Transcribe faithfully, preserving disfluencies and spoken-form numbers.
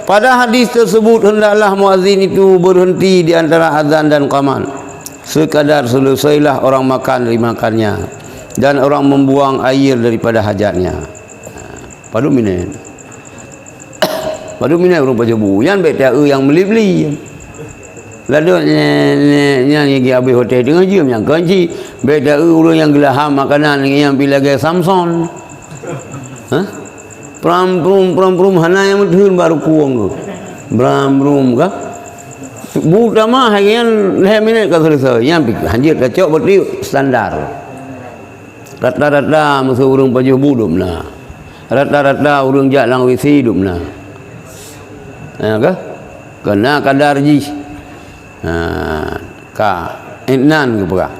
Pada hadis tersebut, hendaklah muazin itu berhenti di antara azan dan qamat. Sekadar selesailah orang makan dari makannya, dan orang membuang air daripada hajatnya. Padum minai. Padum minai ureuëng pajoh bu. Nyan bèk taeu nyang meuli-meuli. Ladôm nyan, nyan, nyan lagi habéh watèe teungoh jeuem nyang kon cit. Bèk taeu ureuëng nyang geulaham makanan nyang pi lagèe Samson. Hah? Pram prum, pram prum, hana nyang meutheun bak rukueng tu. Bram brum ka. Bu tamah lagèe nyan lhèe minèt ka seuleusoe. Nyan pi hanjeuet ka cok berarti standar. Rata-rata meuseu ureuëng pajoh bu dum na. Rata-rata ureuëng jak lam W C dum na. Ya ka? Kena kadar jih. Ha, ka. Inan geupeugah.